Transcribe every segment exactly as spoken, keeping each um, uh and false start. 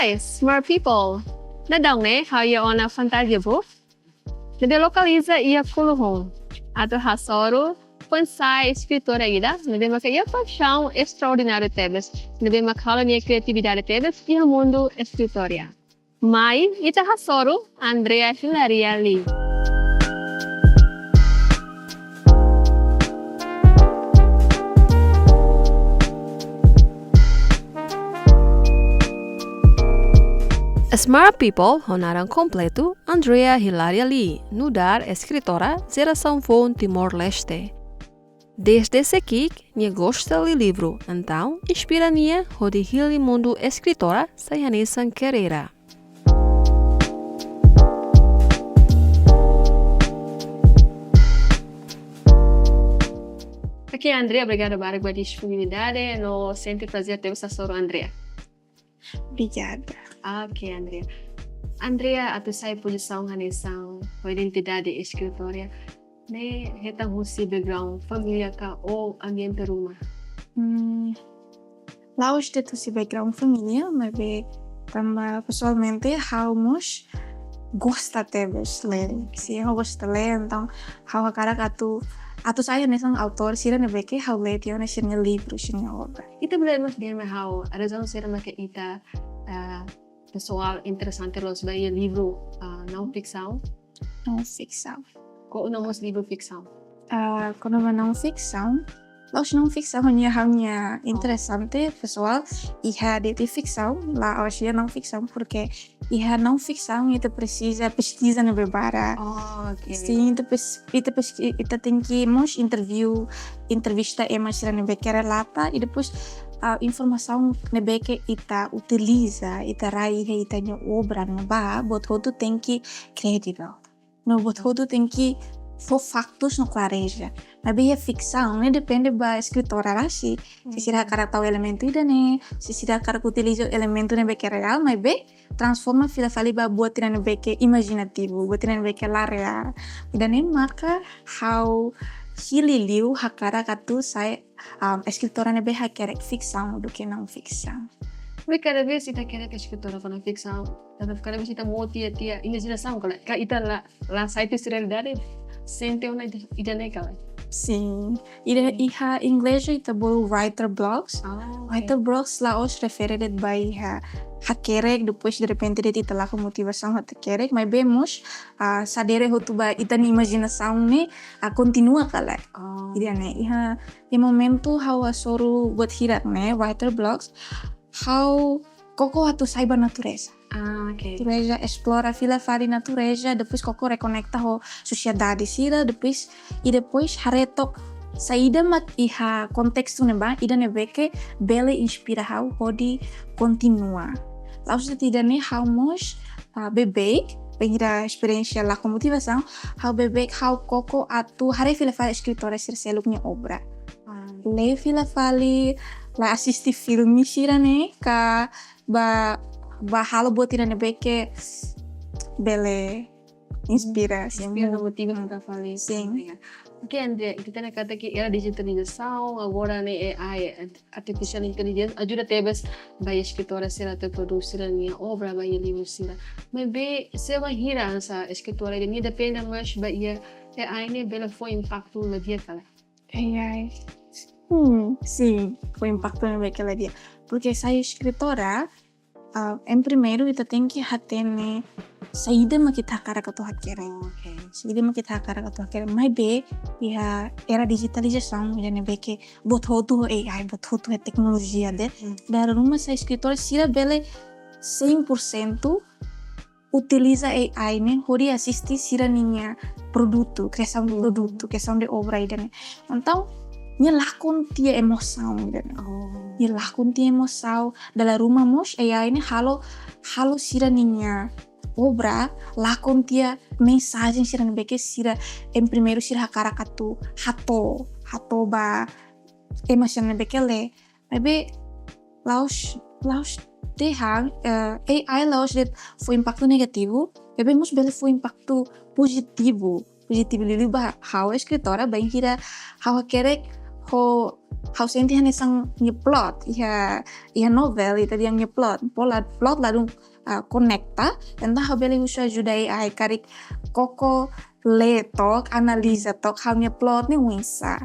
Smart people, daudaun ne'e ha'u iha ona fantazia boot ne'ebé lokaliza iha Kuluhun atu hasoru foin-sa'e eskritora ida ne'ebé maka iha paixaun estraordináriu tebes, ne'ebé maka halo nia kriatividade tebes iha mundu eskritória. Mai ita hasoru Andrea Hilaria Lee. Smart people ho naran kompletu Andrea Hilaria Lee, nu'udar eskritora jerasaun foun Timor-Leste. Dezde ki'ik nia gosta lee livru, entaun inspira nia hodi hili mundu eskritora sai hanesan karreira. Ok, Andrea, obrigada barak ba disponibilidade, no sente prazer tebes hasoru Andrea. Obrigada. Ok, Andrea. Andrea atu sai pozisaun hanesan ho identidade eskritora ne'e hetan husi background família ka ou ambiente ruma? Hmm, la'ós de'it husi background família, maibé tanba pesoalmente ha'u mós gosta tebes lee. Sin, ha'u gosta lee, entaun ha'u hakarak atu, atu sai hanesan autór sira ne'ebé ke ha'u lee tiha ona sira-nia livru, sira-nia obra. Ita bele mós dehan mai ha'u, razaun saida maka ita, ah, pesoál interesante loos ba iha livru, ah, naun fiksaun? Naun fiksaun. Kona-ba mós livru fiksaun? Ah, kona-ba naun fiksaun. La'ós naun fiksaun, hanya, hanya interesante, pesoál, iha de'it fiksaun, la'ós iha naun fiksaun, porque iha naun fiksaun ita presiza peskiza ne'ebé barak. Oh, ok. Sin, ita pes-, ita peski-, ita tenke mós interview, entrevista ema sira ne'ebé ke relata, i depois, ah, informasaun ne'ebé ke ita utiliza, ita rai iha ita-nia obra ne'ebá, buat hotu tenke kredível. No buat hotu tenke fó faktus no klareja. Maibé iha fiksaun ne'e depende ba eskritora rasik. Se sira hakarak tau elementu ida-ne'e, se sira hakarak utiliza elementu ne'ebé ke reál, maibé transforma fila fali ba buat ida ne'ebé ke imajinativu, buat ida ne'ebé ke la reál. Ida-ne'e maka ha'u hili liu hakarak atu sai, um, eskritora ne'ebé hakerek fiksaun duké naun fiksaun. Maibé kada vez ita hakerek eskritora kona fiksaun, tanba kada vez ita mout tiha, tiha imajinasaun, ka lae, ka ita la, la sai tiha husi realidade, sente ona ida, ida-ne'e ka lae? Sin. Ida, sin, iha inglés ita bolu writer blocks. Ah, ok. Writer blocks la'ós refere de'it ba iha hakerek, depois derrepente de'it ita lakon motivasaun atu hakerek, maibé mós, ah, sadere hotu ba ita-nia imajinasaun ne'e, ah, kontinua ka lae. Oh. Ida-ne'e, iha, iha momentu ha'u hasoru buat hirak ne'e, writer blocks, ha'u koko atu sai ba natureza. Ah, ok. Natureza, esplora fila fali natureza, depois koko rekonekta ho sosiedade sira, depois, i depois haree took saida mak iha kontestu ne'ebá, ida ne'ebé ke bele inspira ha'u hodi kontinua. La'ós de'it ida-ne'e ha'u mós, ah, beibeik, bainhira esperiénsia lakon motivasaun, ha'u beibeik ha'u koko atu haree fila fali eskritora sira seluk nia obra. Ah. Lee fila fali, la asiste filme sira-ne'e, ka ba, ba halo buat ida ne'ebé ke bele inspira, hmm, inspira, sin, no motiva fila fali. Sin. Ya. Ok, Andrea, ita hatene katak era dijitalizasaun, agora ne'e A I, artificial intelligence, ajuda tebes ba eskritora sira atu prodús sira-nia obra, ba iha livru sira. Maibé, se bainhira hanesan eskritora ida-ne'e depende mós ba iha A I ne'e bele fó impaktu la di'ak ka lae? A I. Hmm, sin, fó impaktu ne'ebé ke la di'ak. Porque sai eskritora, ah, em primeiru ita tenke hatene saida mak ita hakarak atu hakerek. Ok. Saida mak ita hakarak atu hakerek. Maibé, iha era dijitalizasaun, ida ne'ebé ke buat hotu ho A I, buat hotu ho teknolojia de'it. Hmm. Dala ruma sai eskritora sira bele cem por cento utiliza A I ne'e hodi asiste sira-nia produtu, kriasaun de, hmm, produtu, kriasaun de obra ida-ne'e. Entaun, nia lakon tiha emosaun ida-ne'e. Oh. Nia lakon tiha emosaun, dala ruma mós A I ne'e halo, halo sira-nia obra lakon tiha mensajen sira ne'ebé ke sira, em primeiru sira hakarak atu hato'o, hato'o ba ema sira ne'ebé ke lee. Maibé la'ós, la'ós dehan, eh, A I la'ós de'it fó impaktu negativu, maibé mós bele fó impaktu pozitivu. Pozitivu liuliu ba ha'u eskritora, bainhira ha'u hakerek ho, ha'u sente hanesan nia plot iha, iha novel, ita dehan nia plot, plot ladún, ah, konekta. Entaun ha'u bele husu ajuda A I karik koko lee took, analiza took ha'u-nia plot ne'e oinsá.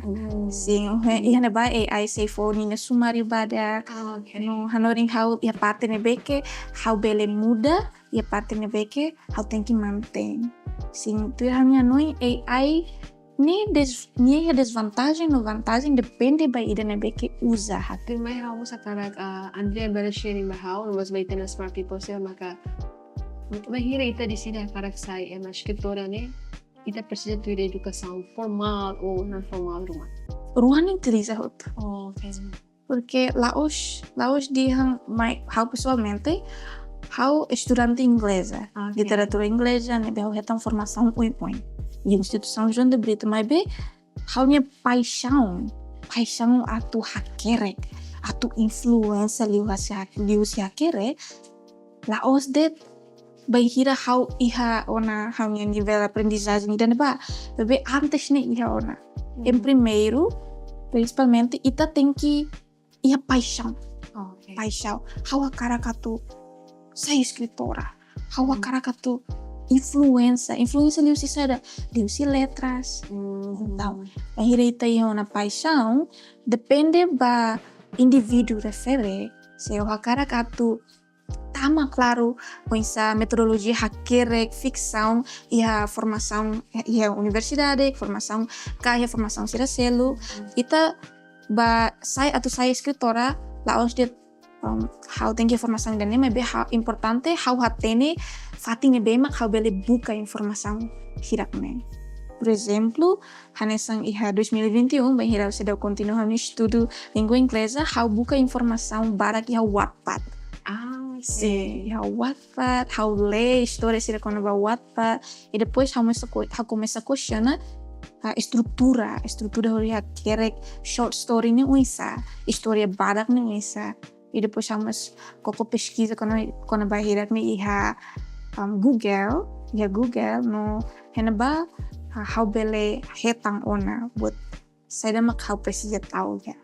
Sin, iha ne'ebá A I sei fó ninia sumáriu badak. No hanorin ha'u iha parte ne'ebé ke ha'u bele muda, iha parte ne'ebé ke ha'u tenke mantein. Sin, tuir ha'u-nia hanoin, A I nia des-, nia iha desvantajen no vantajen, depende ba ida ne'ebé ke uza hak. Tuirmai ha'u mós hakarak, ah, Andrea bele sharing ba ha'u, no mós ba ita-nia smart people sira, maka bainhira ita deside hakarak sai ema eskritora ne'e, ita presiza tuir edukasaun formál ou non-formál ruma? Rua ne'e utiliza hotu. Oh, ok. Porque la'ós, la'ós dehan mai, ha'u pesoalmente, ha'u estudante ingleza, ah, ok, literatura ingleza, ne'ebé ha'u hetan formasaun oioin iha Instituisaun João de Brito, maibé ha'u-nia paixaun, paixaun atu hakerek, atu influénsia liuhusi hak-, liuhusi hakerek, la'ós de'it bainhira ha'u iha ona ha'u-nia nivel aprendizajen ida-ne'ebá. Maibé antes ne'e iha ona. Hmm. Em primeiru, prinsipalmente, ita tenke iha paixaun. Oh, ok. Paixaun. Ha'u hakarak atu sai eskritora. Ha'u, hmm, hakarak atu influénsia. Influénsia liuhusi saida? Liuhusi letras. Hmm. Entaun, bainhira ita iha ona paixaun, depende ba indivíduu refere, se ó hakarak atu tama klaru oinsá metodolojia hakerek fiksaun iha formasaun iha universidade, formasaun ka iha formasaun sira seluk. Hmm. Ita bá sai atu sai eskritora, la'ós de'it, um, ha'u tenke formasaun ida-ne'e, maibé ha'u, importante ha'u hatene fatin ne'ebé mak ha'u bele buka informasaun hirak ne'e. Por ezemplu, hanesan iha dois mil e vinte e um, bainhira ha'u seidauk kontinua ha'u-nia estudu língua ingleza, ha'u buka informasaun barak iha Wattpad. Ah, ok. Sin, iha Wattpad, ha'u lee istória sira kona-ba Wattpad, i depois ha'u komesa ko-, ha'u komesa kuestiona, ah, estrutura, estrutura hodi hakerek short story ne'e oinsá, istória badak ne'e oinsá. I depois ha'u mós koko peskiza kona, kona-ba hirak ne'e iha, um, Google, iha Google, no iha ne'ebá, ah, ha'u bele hetan ona buat saida mak ha'u presiza tau iha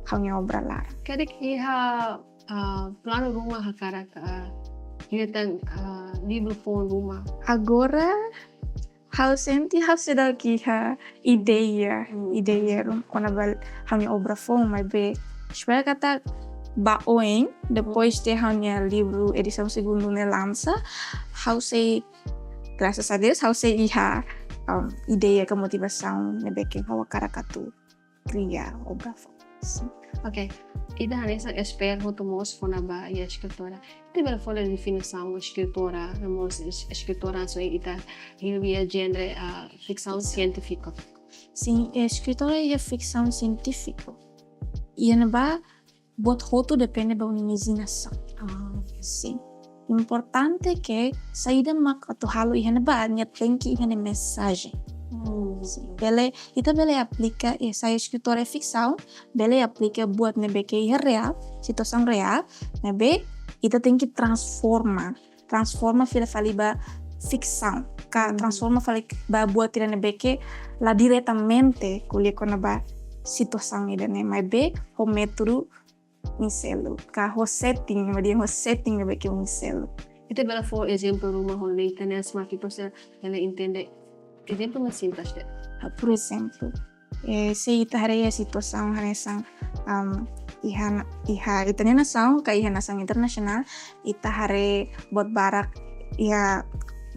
ha'u-nia obra laran. Karik iha, ah, planu ruma hakarak, ah, hetan, ah, livru foun ruma? Agora, ha'u sente ha'u seidauk iha ideia, hmm, ideia ruma kona-ba ha'u-nia obra foun, maibé espera katak ba oin, depois de ha'u-nia livru edisaun segundu ne'e lansa, ha'u sei, grasas a Deus, ha'u sei iha, um, ideia ka motivasaun ne'ebé ke ha'u hakarak atu kria obra foun. Sin. Ok. Ita hanesan espert hotu mós kona-ba iha eskritora. Ita bele fó definisaun eskritora, no mós es-, eskritora só ita iha jéneru, ah, fiksaun sientífika. Sin, eskritora iha fiksaun sientífika. Iha ne'ebá buat hotu depende ba ó-nia imajinasaun. Ah, ok. Sin. Importante ke saida mak atu halo iha ne'ebá, nia tenke iha nia mensajen. Hmm. Sin. Bele, ita bele aplika, eh, sai eskritora fiksaun, bele aplika buat ne'ebé ke iha reál, situasaun reál, maibé ita tenke transforma, transforma fila fali ba fiksaun, ka, hmm, transforma fali ba buat ida ne'ebé ke la diretamente ko'alia kona-ba situasaun ida-ne'e, maibé ho métodu oin seluk, ka ho setting, maibé ho setting ne'ebé ke oin seluk. Ita bele fó ezemplu ruma hodi ita-nia smart people sira bele entende. Ezemplu mak simples de'it. Ah, por ezemplu, eh, se ita haree iha situasaun hanesan, um, iha, iha ita-nia nasaun, ka iha nasaun internasionál, ita haree buat barak iha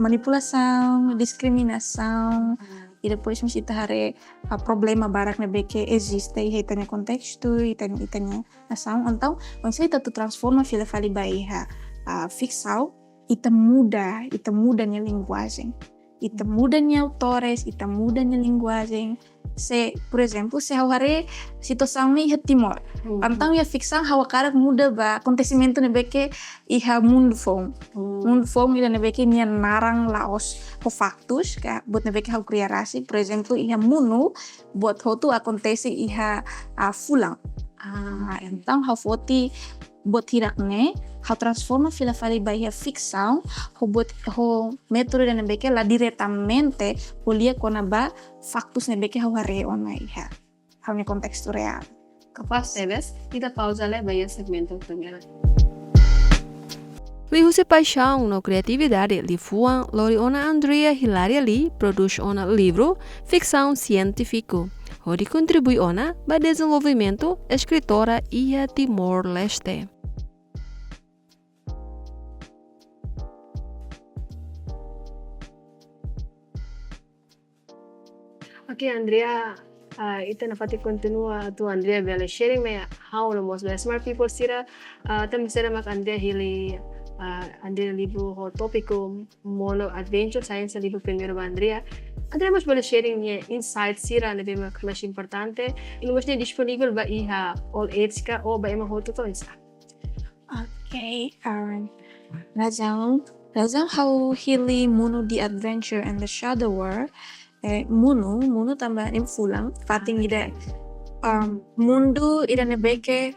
manipulasaun, diskriminasaun, hmm, i depois mós ita haree, ah, problema barak ne'ebé ke eziste iha ita-nia kontestu, ita, ita-nia nasaun. Entaun, oinsá ita atu transforma fila fali ba iha, ah, fiksaun, ita muda, ita muda nia linguajen. Ita muda nia autores, ita muda nia linguajen. Se, por ezemplu, se ha'u haree situasaun ne'e iha Timor. Hmm. Entaun iha fiksaun ha'u hakarak muda ba akontesimentu ne'ebé ke iha mundu foun. Hmm. Mundu foun ida ne'ebé ke nia naran la'ós ho faktus, ka buat ne'ebé ke ha'u kria rasik. Por ezemplu, iha Munu, buat hotu akontese iha, ah, fulan. Ah, entaun ha'u foti buat hirak ne'e, ha'u transforma fila fali ba iha fiksaun, ho buat, ho métodu ida ne'ebé ke la diretamente ko'alia kona-ba faktus ne'ebé ke ha'u haree ona iha, ha'u-nia kontestu reál. Kapás tebes, ita pauza lai ba iha segmentu primeiru. Liuhusi paixaun no kriatividade liafuan lori ona Andrea Hilaria Lee prodús ona livru fiksaun sientífiku, hodi kontribui ona ba dezenvolvimentu eskritora iha Timor-Leste. Oke, Andrea, ah, ita nafatin kontinua atu Andrea bele sharing mai ha'u no mós ba smart people sira, ah, tanba sira mak Andrea hili, ah, Andrea livru ho tópiku Mono Adventure, sai hanesan livru primeiru ba Andrea. Andrea mós bele sharing nia insight sira ne'ebé mak mais importante, i mós nia disponível ba iha all age ka ou ba ema hotu ka oinsá? Oke, um, razaun, razaun ha'u hili Mono The Adventure and the Shadow War. Eh, Mono, Mono tanba ema fulan, fatin ida, um, mundu ida ne'ebé ke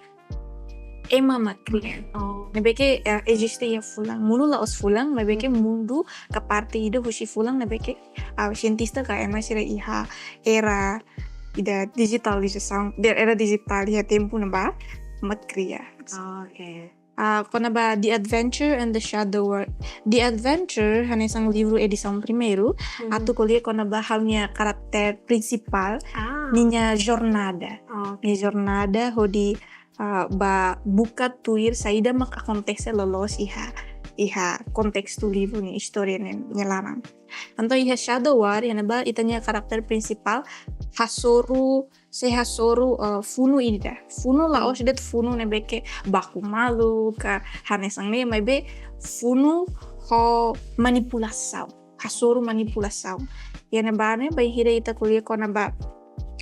ema mak kria. Oh. Ne'ebé ke, eh, eziste iha fulan. Mono la'ós fulan, maibé ke mundu ka parte ida husi fulan ne'ebé ke, ah, sientista ka ema sira iha era ida dijitalizasaun, de- era dijitál iha tempu ne'ebá mak kria. Oke. Ah, kona-ba The Adventure and the Shadow War. The Adventure hanesan livru edisaun primeiru, atu ko'alia kona-ba ha'u-nia karakter prinsipál, Ah. ninia jornada. Oke. Nia jornada hodi, ah, ba buka tuir saida mak akontese loloos iha, iha kontestu livru nia istória nia, nia laran. Entaun iha Shadow War, iha ne'ebá ita-nia karakter prinsipál hasoru, sei hasoru, eh, funu ida. Funu la'ós de'it funu ne'ebé ke baku malu ka hanesan ne'e, maibé funu ho manipulasaun. Hasoru manipulasaun. Iha ne'ebá ne'e bainhira ita ko'alia kona-ba,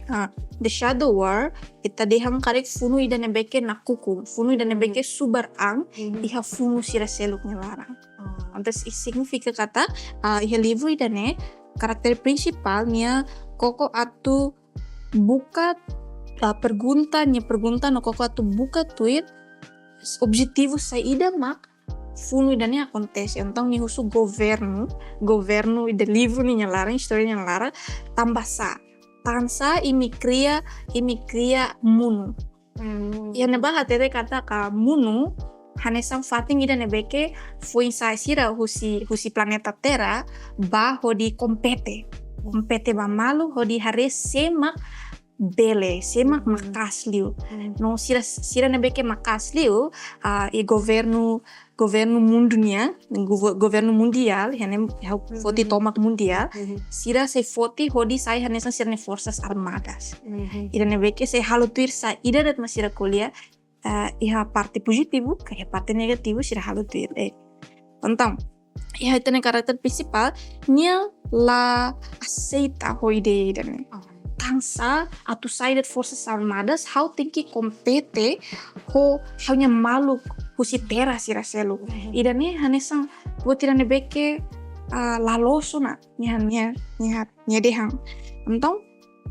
ah, The Shadow War, ita dehan karik funu ida ne'ebé ke nakukun, funu ida ne'ebé ke subar an, Mhm. iha funu sira seluk nia laran. Oh. Entaun i- signifika katak, ah, iha livru ida-ne'e, karakter prinsipál nia koko atu buka, ah, pergunta, nia pergunta no koko atu buka tuir objetivu saida mak funu ida-ne'e akontese. Entaun nia husu governu, governu ida livru nia laran, istória nia laran, tanbasá. Tansá imi kria, imi kria Mono. Hmm. Iha ne'ebá hatete katak Mono hanesan fatin ida ne'ebé ke foin-sa'e sira husi, husi planeta Terra bá hodi kompete. Kompete ba malu hodi haree sé mak bele, sé mak Mhm. maka'as liu. Hmm. No sira, sira ne'ebé ke maka'as liu, ah, iha governu, governu mundu nian, gover- governu mundiál, iha ne'e ha'u foti tomak mundiál, Mhm. sira sei foti hodi sai hanesan sira-nia forsas armadas. Mhm. Ida ne'ebé ke sei halo tuir saida de'it mak sira ko'alia, eh, iha parte pozitivu, ka iha parte negativu, sira halo tuir. Eh. Entaun, iha ita-nia karakter prinsipál, nia la aseita ho ideia ida-ne'e. Oh. Tansá atu sai de'it forsas armadas, ha'u tenke kompete ho ha'u-nia maluk husi Terra sira seluk. Mhm. Ida-ne'e hanesan buat ida ne'ebé ke, ah, la loos ona, nia, nia, nia, nia dehan. Entaun,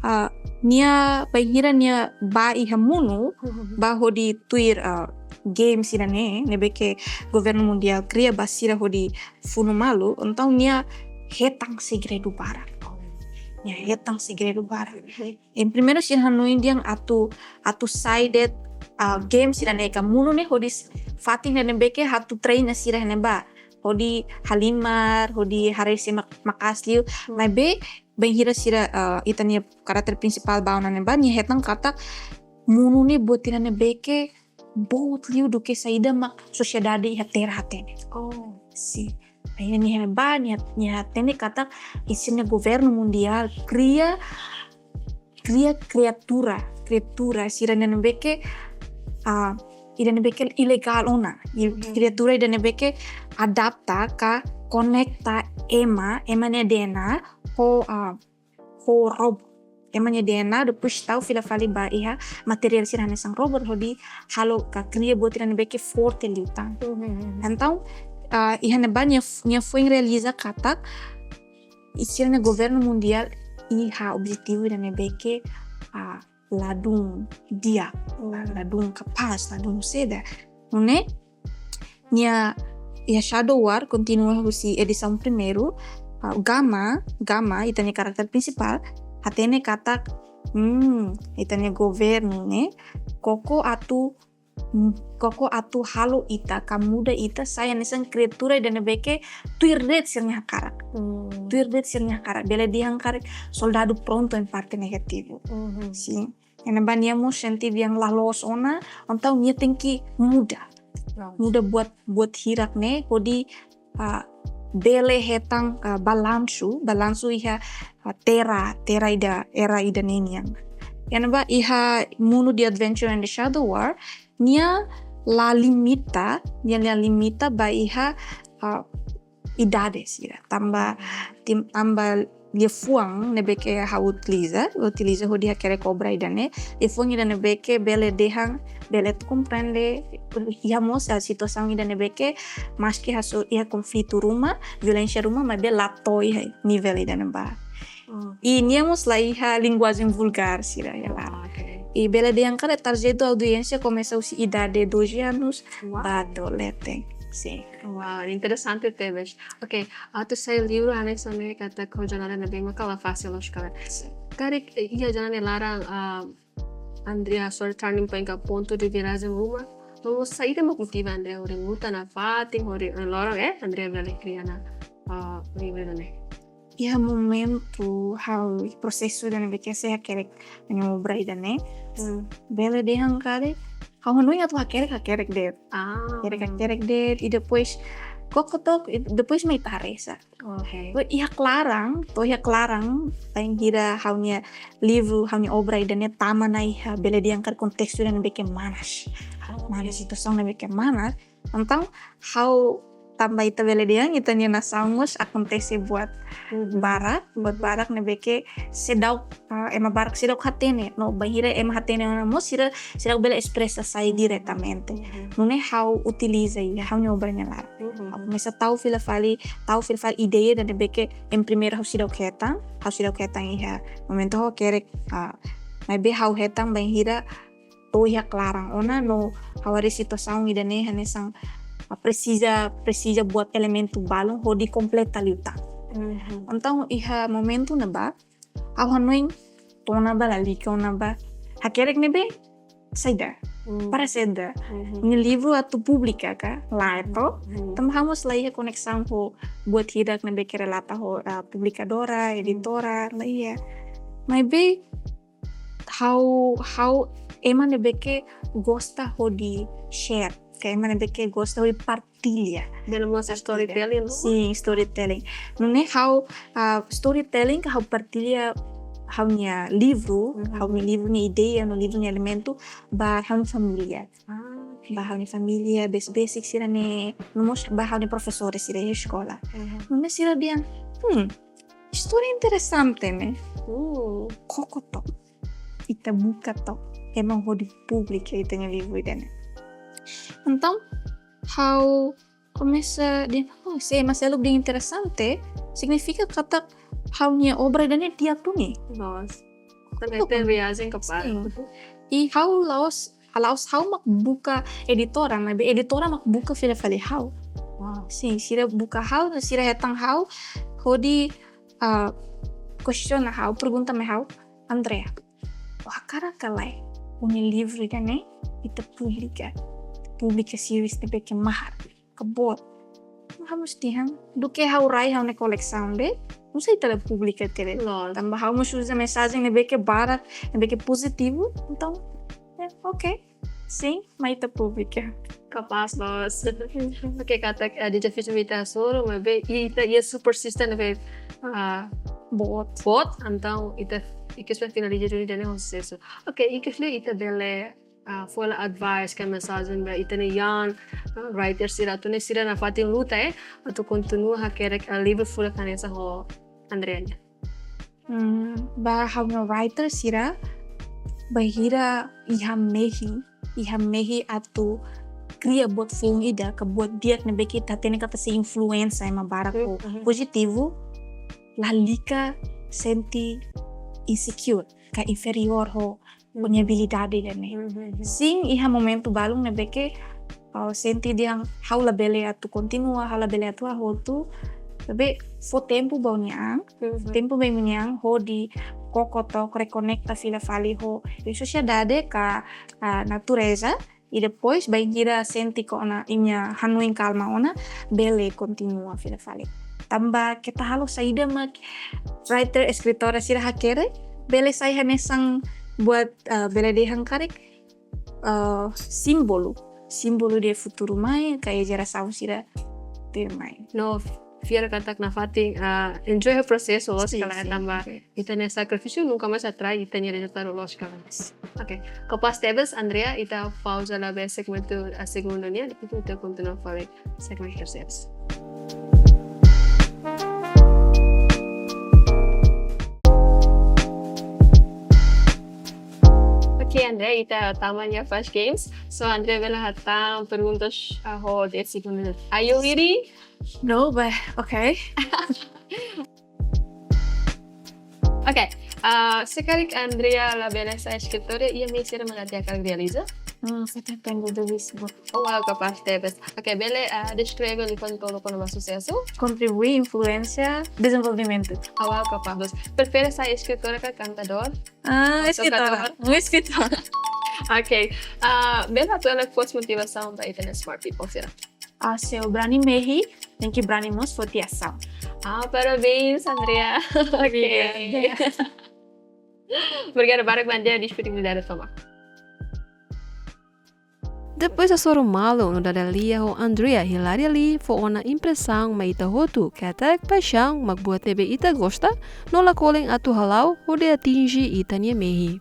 ah, nia bainhira nia bá iha Mono, Mhm. bá hodi tuir, ah, game sira-ne'e, ne'ebé ke governu mundiál kria ba sira hodi funu malu, entaun nia hetan segredu barak. Nia hetan segredu barak. Em primeiru sira hanoin dehan atu, atu sai de'it, ah, game sira-ne'e ka Mono ne'e hodi s- fatin ne'ebé ke atu treina sira ne'ebá. Hodi halimar, hodi haree sé mak-, maka'as liu. Hmm. Maibé, bainhira sira, ah, ita-nia karakter prinsipál bá ona ne'ebá, nia hetan katak Mono ne'e buat ida ne'ebé ke boot liu duké saida mak sosiedade iha Terra hatene. Oh. Sin. Bainhira nia iha ne'ebá, nia, nia hatene katak sira-nia governu mundiál kria, kria kriatura, kriatura sira ne'ebé ke, ah, ida ne'ebé ke ilegál ona. I- Mhm. Kriatura ida ne'ebé ke adapta ka konekta ema, ema nia D N A ho, ah, ho robot. Ema nia D N A depois tau fila fali ba iha materiál sira hanesan robot hodi halo ka kria buat ida ne'ebé ke forte liután. Mhm. Entaun, ah, iha ne'ebá nia f-, nia foin realiza katak sira-nia governu mundiál iha objetivu ida ne'ebé ke, ah, ladún di'ak, ladún kapás, ladún seda. Nune'e, nia, iha Shadow War, kontinua husi edisaun primeiru, ah, Gamma, Gamma, ita-nia karakter prinsipál, hatene katak Hmm, ita-nia governu ne'e koko atu, koko atu halo ita ka muda ita sai hanesan kriatura ida ne'ebé ke tuir de'it sira-nia hakarak. Tuir de'it sira-nia hakarak. Bele dehan karik soldadu prontu em parte negativu. Sin. Iha ne'ebá nia mós sente dehan la loos ona, entaun nia tenke muda. Muda buat, buat hirak ne'e, hodi, ah, bele hetan, ah, balansu, balansu iha, ah, terra, terra ida, era ida-ne'e nian. Iha ne'ebá iha mundu de Adventure and the Shadow War, nia la limita, nia la limita ba iha, ah, idade sira. Tanba, tim-, tanba liafuan ne'ebé ke ha'u utiliza, utiliza hodi hakerek obra ida-ne'e, liafuan ida ne'ebé ke bele dehan, bele atu komprende, iha mós, ah, situasaun ida ne'ebé ke, maski hasoru iha konflitu ruma, violénsia ruma, maibé la to'o iha nivel ida-ne'ebá. I nia mós la iha linguajen vulgár sira iha laran. I bele dehan karik tarjetu audiénsia komesa husi idade doze anos ba to'o leten. Sin. Wow, interesante tebes. Ok, atu sai livru hanesan ne'e katak ho jornada ne'ebé maka la fasil loos karik. Karik, eh, iha jornada nia laran, ah, Andrea hasoru turning point ka pontu de virajen ruma. No saida mak motiva Andrea hodi luta nafatin, hodi loron, eh, Andrea bele kria ona, ah, livru ne'e. Iha momentu ha'u prosesu ida ne'ebé ke sei hakerek ha'u-nia obra ida-ne'e. Bele dehan karik, ha'u hanoin atu hakerek, hakerek de'it. Hakerek, hakerek de'it, i depois, koko took, i depois mai taresa. To'o iha klaran, to'o iha klaran, bainhira ha'u-nia livru, ha'u-nia obra ida-ne'e tama ona iha, bele dehan karik kontestu ida ne'ebé ke manas. Manas, situasaun ne'ebé ke manas. Entaun, ha'u tanba ita bele dehan, ita-nia nasaun mós akontese buat barak, buat barak ne'ebé ke seidauk, ah, ema barak seidauk hatene. No bainhira ema hatene ona mós sira, seidauk bele espresa sai diretamente. Nune'e ha'u utiliza iha ha'u-nia obra nia laran. Ha'u komesa tau fila fali, tau fila fali ideia ida ne'ebé ke em primeira ha'u seidauk hetan, ha'u seidauk hetan iha momentu ha'u hakerek, ah, maibé ha'u hetan bainhira to'o iha klaran ona no ha'u haree situasaun ida-ne'e hanesan, ah, presiza, presiza buat elementu balun hodi kompleta liután. Entaun iha momentu ne'ebá, ha'u hanoin to'o ne'ebá, lalika ona ba. Hakerek ne'ebé saida. Para saida. Nia livru atu publika ka, lae to. Tanba ha'u mós la iha koneksaun ho buat hirak ne'ebé ke relata ho, ah, publikadora, editora, la iha. Maibé ha'u, ha'u ema ne'ebé ke gosta hodi share, ka ema ne'ebé ke gosta hodi partilla. Bele mós storytelling, no? Sin, storytelling. Nune'e ha'u, ah, storytelling ka ha'u partilla ha'u-nia livru, ha'u-nia livru nia ideia, no livru nia elementu, ba ha'u-nia família. Ba ha'u-nia família, besik-besik sira-ne'e, no mós ba ha'u-nia profesór sira iha eskola. Nune'e sira dehan, hmm, istória interesante ne'e. Koko took. Ita buka took ema hodi publika ita-nia livru ida-ne'e. Entaun, ha'u komesa dehan, oh, se ema seluk dehan interesante, signifika katak ha'u-nia obra ida-ne'e di'ak duni. Loos. Tanba ita viajen ke para. Sin. I ha'u la'ós, la'ós ha'u mak buka editora, maibé editora mak buka fila fali ha'u. Sin, sira buka ha'u, sira hetan ha'u, hodi, ah, kestiona ha'u, pergunta mai ha'u, Andrea, ó hakarak ka lae, ó-nia livru ida-ne'e ita publika, publika series ne'ebé ke mahar, ka boot. Ha'u mós dehan, duké ha'u rai ha'u-nia kolesaun de'it, nusá ita la publika tiha de'it. Loos. Tanba ha'u mós uza mensajen ne'ebé ke barak, ne'ebé ke pozitivu, entaun, eh, ok. Sin, mai ita publika. Kapás loos. Ok, katak, eh, dezafiu ida ita hasoru, maibé, i ita, i super system ne'ebé, ah, boot. Boot, entaun, ita, i ke espera finaliza duni ida-ne'e ho susesu. Ok, i ke fali ita bele, ah, fó hela advice ka mensajen ba ita-nia young, ah, writer sira atu nune'e sira nafatin luta, eh, atu kontinua hakerek, ah, livru furak hanesan ho Andrea nian. Hmm, ba ha'u-nia writer sira, bainhira iha mehi, iha mehi atu kria buat foun ida, ka buat di'ak ne'ebé ke ita hatene katak sei influensia ema barak ho pozitivu, lalika sente insecure, ka inferiór ho ó-nia abilidade ida-ne'e. Sin, iha momentu balun ne'ebé ke, ah, sente dehan ha'u labele atu kontinua, ha'u labele atu hahotu, Maibé fó tempu ba nia an, tempu ba nia an hodi koko took, rekonekta fila fali ho, ho sosiedade ka, ah, natureza, i depois bainhira sente katak nia hanoin kalma ona, bele kontinua fila fali. Tanba keta halo saida mak writer, eskritora sira hakerek, bele sai hanesan buat, ah, bele dehan karik, ah, símbolu, símbolu de futuru mai, ka jerasaun sira tuirmai. No fiar katak nafatin, ah, enjoy ho prosesu, loos ka lae, tanba ita-nia sakrifísiu nunka mais atrai ita-nia rezultadu, loos ka lae. Oke, kapás tebes, Andrea, ita pauza labele segmentu, ah, segundu nian, depois ita kontinua fali segmentu terseiru. Oke, Andrea, ita tama ona iha Flash Games. So, Andrea bele hatán perguntas, ah, ho dez segundu. Are you ready? No, but okay. Oke, ah, se karik Andrea labele sai eskritora, iha mehi sira mak nia hakarak realiza? Hmm, ita tenke dúvida. Oh, wow, kapás tebes. Oke, bele, ah, deskreve liafuan tolu kona-ba susesu? Kontribui, influénsia, dezenvolvimentu. Oh, wow, kapás. Prefere sai eskritora ka kantadór? Ah, eskritora. Tokadór? Um eskritora. Oke, ah, bele hato'o hela quotes motivasaun ba ita-nia smart people sira? Ah, se ó brani mehi, tenke brani mós foti asaun. Ah, parabéns, Andrea. Oke. Obrigada. Obrigada barak, Andrea, disponibilidade tomak. Depois hasoru malu no dada lia ho Andrea, Hilaria Lee fó ona impresaun mai ita hotu katak paixaun mak buat ne'ebé ita gosta no lakolen atu hala'o hodi atinje ita-nia mehi.